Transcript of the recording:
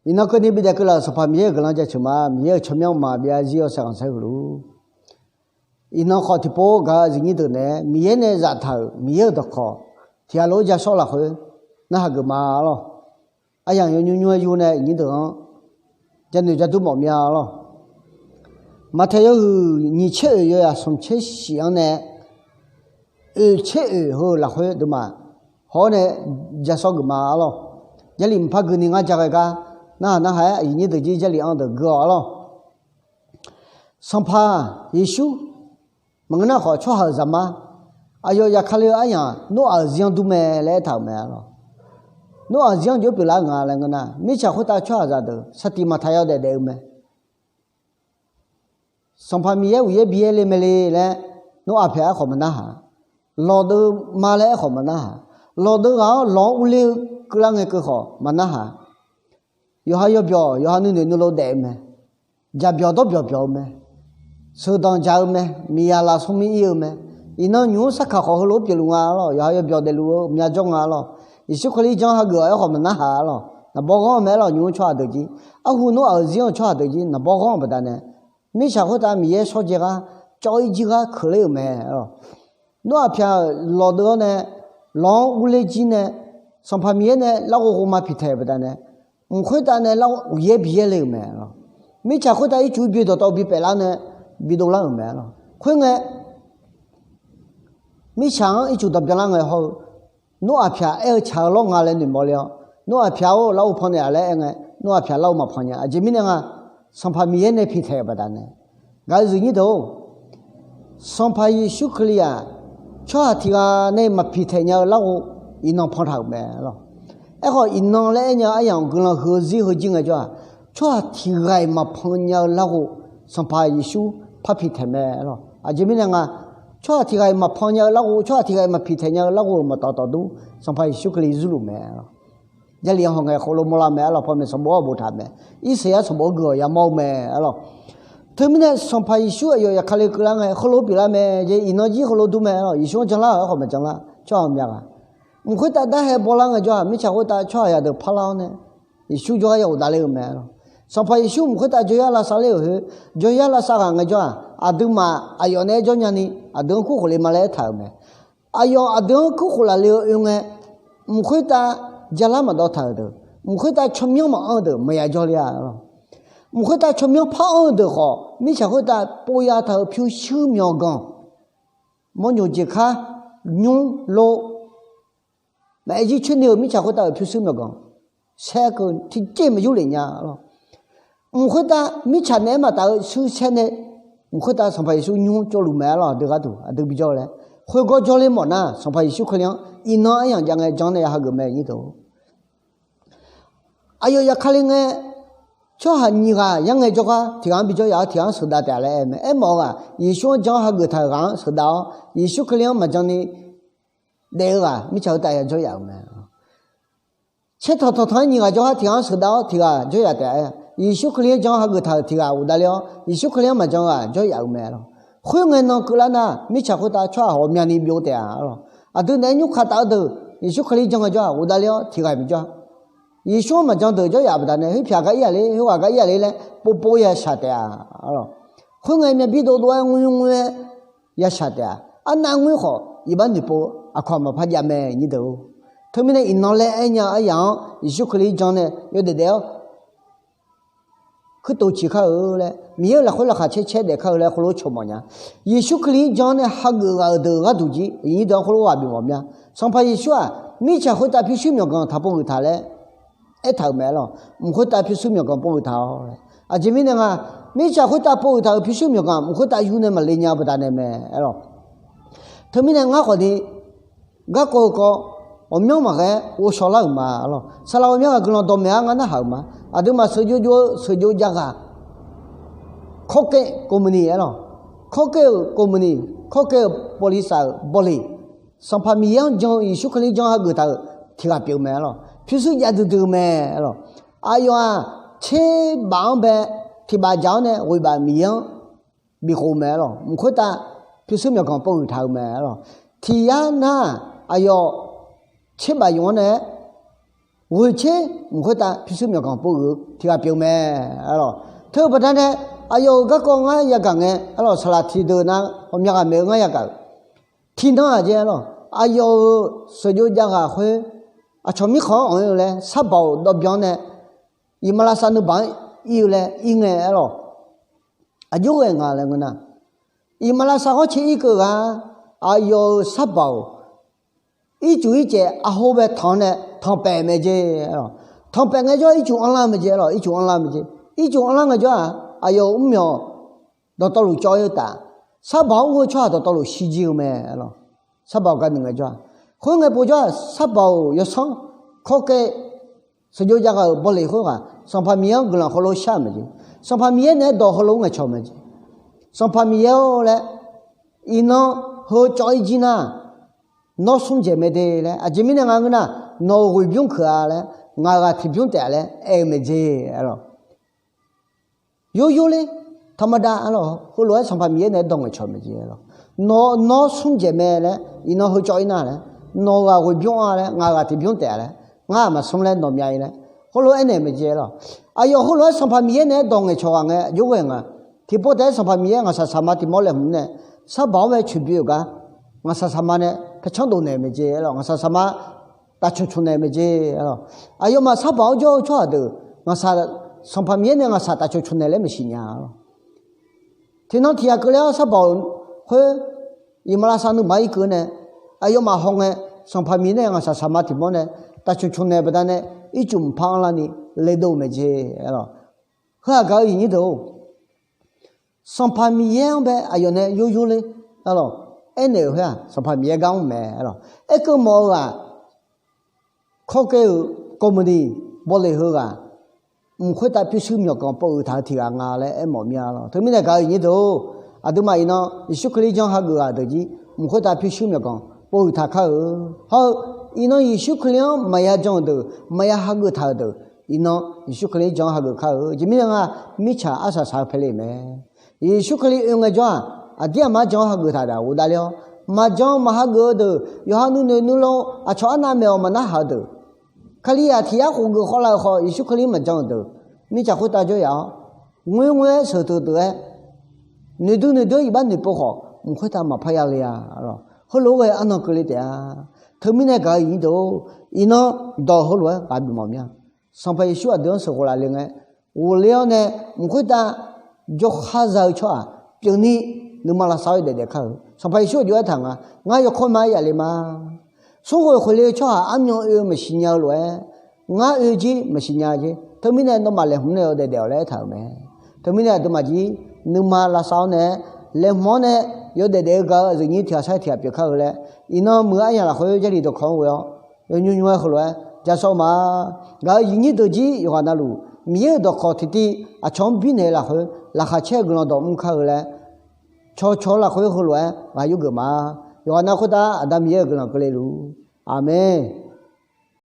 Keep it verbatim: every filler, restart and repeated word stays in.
Iqnan keuvni bidaef keuvlaf-euq Sanqpaq Miqyaer-euq guiqlanq jaceuq ma. Miqyaer-euq tsawrmyanr maqbyav zarzir yawshaef khanqsaer heulof-ur. Iqnan khawf tiqpov gaq-eu aqyuif nyir deuq nae, Miqyaer nae zaftaq-euq Miqyaer-euq dawqkawq tiqghaq lof-aer jashawr lafkhoer narhaq geuf ma lawr. Aryamq yawnymr nymr-aer yur nae aqyuif nyir deuq-anr janoeq jadur mawf mya lawr. Maqtaeq yawhuiq nyiq tser oeq yawzaq smq tser shif-anr nae oeq tser oeq heu lafkhoer deuq maqhaw-awr nae jashawr geuf ma lawr. Jarlif mqpar geuni ngar ja ghae gar narhaq narhaq-aer aqyuif nyir deuq jir Jarlif-anr deuq gui-awq lawr. Sanqpaq Yeqsur maqngeur nar khawf tsawrhaq-euq zaqmar, aqyawf zafkale-eu aryamq Noraq-euq zir-anr dur mae laer aertaq-euq mae lawr. Noraq-euq zir-anr jov-aer pyeuflar-eu nga laer ngeur nar, mirtsaq khoertav tsawrhaqzaq deuq saqtiq maqtaq yawdaef daef-eu mae. Sanqpaq Miqyaer uqyaer bi yaer le mae le laer Noraq pyaeq aerkhawf maqnarhaq. Lawqdeuv ma laer aerkhawf maqnarhaq. Lawqdeuv ghaq-awr lawq-anr urler-eu keuvlar ngae keuv khawf maqnarhaq. Yawqha yawbyawq yawqha nuinoeq nuilov daef-eu mae. Jaqbyawq dawrbyawq byawq-eu mae. Sheuqdanq jaq-eu mae. Miqyaq lafsmr mir ir-eu mae. Iqnan nymq-mr sarkaq khawf heulof-aer pyeufluf nga lawr. Yawqha yawbyawq daefluf-eu myavjawr nga lawr. Yeqsur Kali jan hageuf-awq aerkhawf maqnarhaq lawr. Naqbawr ghanr-eu mae lawr, nymq-mr tsawrhaq deuq jir. Arhu Noraq-euq zir-anr tsawrhaq deuq jir naqbawr ghanr-eu baqdanae, mirtsaq khoertav Miqyaer shawrjaev ghar, cawv-ir jir ghar keuvler-euq mae lawr. Noraq pyaeq-euq lawqdeuv-awr nae, lawq-anr urler jir nae, Sanqpaq Miqyaer nae larghov ghov ma piqtaeq-euq baqdanae, mq khoertav nae larghov uqyaer bi yaer le-euq mae lawr. Mirtsaq khoertav ircuf-ir bi dawqtawv bi paeflar nae bi dovlar-euq mae lawr. Khoerngae, mirtsaq-anr ircuf dawq byanlar ngae hawr-eu, Noraq pyaeq aer-eu tsaq-eu lawr nga laer noeqmawf le-awr, Noraq pyaeq-or larghov pan naeq-a laer aer ngae, Noraq pyaeq larghov maqpan nya. Aqjeq mirnae nga, Sanqpaq Miqyaer nae piqtaeq-euq baqdanae. Gaq-euq aqyuif nyir deuq-or, Sanqpaq Yeqsur Kali-aq, tsawrhaq tiq ghaq nae maqpiqtaeq nya-eu larghov iqnan pantaq-euq mae lawr. Aerkhawf, iqnan laer aer nya-eu aryamq guiqlanq huiq-eu zir heuzir ngaejawr-aq, tsawrhaq tiq ghaq-iq maqpan nya-eu larghov Sanqpaq Yeqsur par piqtaeq mae lawr. Aqjeq mirnae nga, tsawrhaq tiq ghaq-iq maqpan nya-eu larghov, tsawrhaq tiq ghaq-iq maqpiqtaeq nya-eu larghov-euq maqtawf tawfdur Sanqpaq Yeqsur Kali zurluf mae lawr. Jarlif-anr hawngae heulof mawrlar mae lawr. Panmaeq sanqbof-anr boftaq mae. Irsaqyar sanqbof-anr guiq-awq yamawr-eu mae lawr. Teumirnae Sanqpaq Yeqsur aqyawf zafkale keuvlar ngae heulof pyeuflar mae jeq, iqnan jir heulof dur mae lawr. Yeqsur-anr janlar-euq aerkhawf maqjanlar, tsawrhaq-eu myav ghaq. Mq khoertav darhae bawlar ngaejawr-aq, mirtsaq khoertav tsawrhaq yadeuq parlar-awr nae, Yeqsur jawrgar ya ghofdav le-eu mae lawr. Sanqpaq Yeqsur mq khoertav jawryar lavsav ler-euq khoer, jawryar lavsav ghaq ngaejawr-aq, aqduimaf aqyawf nae aer jawr nyani aqdui-anr kurkhof le ma laer aertaq-euq mae. Aqyawf aqdui-anr kurkhof laf le-eu oe ngae, mq khoertav jalar maqdawv taq-euq deuq, mq khoertav tsawrmyanr maqanr-eu deuq maqya jawr le-a lawr. Mq khoertav tsawrmyanr par anr-eu deuq khawf, mirtsaq khoertav povyav taq-euq pyurshuir myawqganq, mawrnyoq jeq kar, nymr lov, maqaer jir coer ni-eu mirtsaq khoertav-euq pyurshuir myawqganq saerkeuv tiqjeq maqyur lef nya lawr. Mq khoertav mirtsaq naeq-aer maqtaf-eu shuir saer nae, mq khoertav Sanqpaq Yeqsur nymr tsovluf mae-a lawr. Aqdui gharduq aqdui bijawr-eu laer, khoergawr jawrler mawf nar, Sanqpaq Yeqsur Kali-anr iqnan aryamq jav ngae jan nae ya hageuf mae nyir deuq. Aqyawf zafkale ngae, tsawrhaq nyiq ghaq yar ngae jawrgar tiq ghaq-anr bijawr yaf-awr tiq ghaq-anr sheuqdav taef-a laer aer mae. Aermawf-eu ghaq, Yeqsur-anr jan hageuf taq-euq ghaq-anr sheuqdav-awr, Yeqsur Kali-anr maqjan ni daef-eu ghaq mirtsaq khoertav ya jawr yaf-euq mae. Tser tanqtanq tanq-aer nyiq ghaq jawrgar tiq ghaq-anr sheuqdav-awr tiq ghaq jawr yaf taef-a. Yeqsur Kali-anr jan hageuf taq-euq tiq ghaq ghofdav ler-awr, Yeqsur Kali-anr maqjan-eu ghaq jawr yaf-euq mae lawr. Khoerngae nan keuvlar nar, mirtsaq khoertav tsawrhaq hawq myavni byov taef-a lawr. Aqdui naeq-aer nymrkaq taf-eu deuq, Yeqsur Kali jan ngae jawr-aq ghofdav ler-awr tiq ghaq maqjawr. Yeqsur-anr maqjan deuq jawr yaf baqdanae, khoerpyaq gar ir-aq ler, khoerghaq gar ir-aq ler laer povpov ya shaq taef-a lawr. Khoerngae myavbir dovdov-aer ngoer ngoer-aer ya shaq taef-a. Arnav ngoer khawf iqbax noeqpov aqkawq maqpar jav mae nyir deuq-or. Teumirnae iqnan laer aer nya-eu aryaq-anr Yeqsur Kali jan nae yawdaef daef-awr kuirtov ciq kar-eu laer, Miqyaer-euq lafkhoer laqkhaq caer caer daef kar-eu laer heulof-aer cawq mawf nya. Yeqsur Kali-anr jan nae hageuf ghaq-euq deuq gharduq jir aqyuif nyir deuq-anr heulof ghaq bifmawf mya. Sanqpaq Yeqsur-aq, mirtsaq khoertav pyurshuir myawqganq taq pov ghuiq taq laer aertaq-euq mae lawr. Mq khoertav pyurshuir myawqganq pov ghuiq taq-awr laer. Aqjeq mirnae nga, mirtsaq khoertav pov ghuiq taq-euq pyurshuir myawqganq mq khoertav yur nae maqle nya-eu baqdanae mae lawr. Teumirnae ngar khawf ni garkawv heukawv ghawqmyanr maqghae-aer ghovshaw lar-euq ma lawr. Saqlaq ghawqmyanr ghaq guiqlanq dawqmaeq-aer ngar narhaq-euq ma. Aqduimaf sheuqjov jov-eu sheuqjov jav ghaq, kawrkaev ကုမ္ပဏီ aer lawr, kawrkaev-euq ကုမ္ပဏီ, kawrkaev-euq บริษัท-euq บริษัท, Sanqpaq Miqyaer-anr jan-eu Yeqsur Kali-anr jan hageuf taq-euq tiq ghaq pyeuf-eu mae lawr. Pyurshuir jav duidui-eu mae lawr. Aqyawf-aq, tserbaf-anr bae tiq baf dzaq-awr nae ghoeq baf Miqyaer-anr bifkhof-eu mae lawr. Mq khoertav pyurshuir myawqganq pov ghuiq taq-eu mae lawr. Tiq yar nar, aqyawf tserbaf yuf-anr nae-aer ghoeqtser mq khoertav pyurshuir myawqganq pov-eu tiq ghaq pyeuf mae, arlawq. Teu-eu baqdanae aqyawf-euq garkawv ngar yagaq ngae, arlawq, saqlaq tiqdeuq nar ghawqmya ghaq maeq-eu ngar yagaq-euq. Tiqnan-aq jeq, arlawq, aqyawf-euq sheuqjov jav ghaq khoer aqcawq mirkhanq-anr anq-ir-eu laer sar baoq dawv byan-awr nae, iqmalavshav nuibaq-anr ir-eu laer ir ngae, arlawq, aqjox ghae nga laer ngeur nar, iqmalavshav ghanrcae irkeuv ghaq, aqyawf-euq sar baoq ircuf ircaev aqho bae tanq-anr nae tanqpaef mae jeq, arlawq. Tanqpaef ngaejawr ircuf anrlar mae jeq, arlawq, ircuf anrlar mae jeq. Ircuf anrlar ngaejawr-aq, aqyawf-euq mrmyawq dawqtawvluf cawv-ir-eu taf, sar baoq-anr ur-eu tsawrhaq dawqtawvluf shirjir-eu mae, arlawq. Sar baoq gar nuingae jawr-aq, khoerngae povjawr-aq, sar baoq yawsanr kawrkaev sheuqjov jav ghaq-euq bawleq khoerghaq Sanqpaq Miqyaer-anr guiqlanq heulof shar-euq mae jeq. Sanqpaq Miqyaer naeq-aer dawq heulof-aer ngaeqcawq mae jeq. Sanqpaq Miqyaer-or laer, iqnan heu cawv-ir jir nar, nawr smr dzaeq mae de laer, aqjeq mirnae nga ngeur nar, nawq-euq ghoeqbymr keuq-a laer, ngaq-euq ghaq tiqbymr taef-a laer aer-eu mae jeq, arlawq. Yoryor ler, taqmadav, arlawq, heulof-aer Sanqpaq Miqyaer naeq-aer dawq ngaeqcawq mae jeq, arlawq. Nawr, nawr smr dzaeq mae laer, iqnan heu cawv-ir nar laer, nawq-euq ghaq ghoeqbymr-a laer, ngaq-euq ghaq tiqbymr taef-a laer, ngar-aq maqsmr laer nawq myav-ir laer, heulof-aer aernaeq mae jeq, arlawq. Aqyawf heulof-aer Sanqpaq Miqyaer naeq-aer dawq ngaeqcawq ghaq ngae, aqjox ghae nga. Tiqpov taef-aer Sanqpaq Miqyaer ngaqshaq saqma tiq mawr laeqhmq nae, sar baoq-anr mae coeqbi-euq gar, ngaqshaq saqma nae paercanr dov naeq mae jeq, arlawq. Ngaqshaq saqma taf cmq cmq naeq mae jeq, arlawq. Aqyawfmaf sar baoq-anr jawr-eu tsawrhaq deuq, ngaqshaq, Sanqpaq Miqyaer nae ngaqshaq taf cmq cmq naeq laer maeqshi nya, arlawq. Tiqnan tiq yaq keuvle-awr sar baoq khoer iqmalavshav nuibaq-anr irkeuv nae, aqyawfmaf hawngae, Sanqpaq Miqyaer nae ngaqshaq saqma tiq mawr nae taf cmq cmq naeq baqdanae, ircuf mqpar anrlar ni ledov-eu mae jeq, arlawq. Heu-aq gaq-eu iqnyir deuq-or, Sanqpaq Miqyaer-anr bae aqyawf nae yoryor ler, arlawq, aernaeq-euq khoer-aq Sanqpaq Miqyaer gar mr mae, arlawq. Aerkeuv mawf-eu-aq, kawrkaev-euq kawmqniq bawleq heughaq mq khoertav pyurshuir myawqganq pov huiq taq-eu tiq ghaq nga laer aermawf mir-a, arlawq. Teumirnae gaq-eu iqnyir deuq-or, aqduimaf iqnan Yeqsur Kali janr hageuf ghaq deuq jir mq khoertav pyurshuir myawqganq pov huiq taq kar-eu. Hawr-eu iqnan Yeqsur Kali-anr maqya jan-euq deuq, maqya hageuf taq-euq deuq, iqnan Yeqsur Kali-anr jan hageuf kar-eu. Aqjeq mirnae nga, mirtsaq arsaq saq-eu paele mae. Yeqsur Kali oe ngaejawr-aq, aqdir aqmar jan hageuf taq daq ghofdav ler-awr, maqjan maqhageuf-eu deuq, yawqha nuinoeq nuilov aqcawq arnav maeq-awq maqnarhaq-eu deuq, Kalizaq tiq yar khofgeuf khawvlav-eu khawf Yeqsur Kali maqjan-euq deuq, mirtsaq khoertav jawryaf-awr, ngoerngoer-aer sheuqteuq teuq-aer, noeqdui noeqdui-aer iqbax noeqpov khawf mq khoertav maqpar ya le-a, arlawq. Heulof-aer ghae arnan keuvle taef-a. Teumirnae gaq-eu iqnyir deuq-or, iqnan dawq heulof-aer ghaq bif mawf mir-a. Sanqpaq Yeqsur aqdui-anr sheuqghof laf le ngae, ghofler-awr nae mq khoertav jawrkhar za-eu tsawrhaq pyeufni nuima lavsav-awr yawdaef daef kar-euq. Sanqpaq Yeqsur aqjox-aer taq nga, ngar yawkawr ma-aer yaf le ma. Smrghoeq khoeq le-eu tsawrhaq armyan oe-eu maqsiq nya-eu lof-aer, ngar oe jir maqsiq nya jer. Teumirnae nawmaf laeqhmq nae yawdaef daef-awq laer aertaq-euq mae. Teumirnae aqduimaf jir nuima lavsav-awr nae, laeqhmq-awr nae yawdaef daef-eu gaq-eu aqyuif nyir tiq ghaq sar tiq ghaq pyeuf kar-eu laer, iqnan muiq-eu aryaq lafkhoer Jarlif dawqkawq-anr ghoe-awr yawnymr nymr-aer heulof-aer ja sawr ma. Gaq-eu aqyuif nyir deuq jir yawqghaq navluf Miqyaer-euq dawqkawq tiqtiv aqcawq-anr birnaeq-eu lafkhoer laqkhaq caer-eu guiqlanq dawq mr kar-eu laer, cawqcawq-eu lafkhoer heulof-aer ghaq yurgeuf ma. Yawqghaq nav khoertav Aqda Miqyaer-euq guiqlanq keuvle luf. Aqmeq.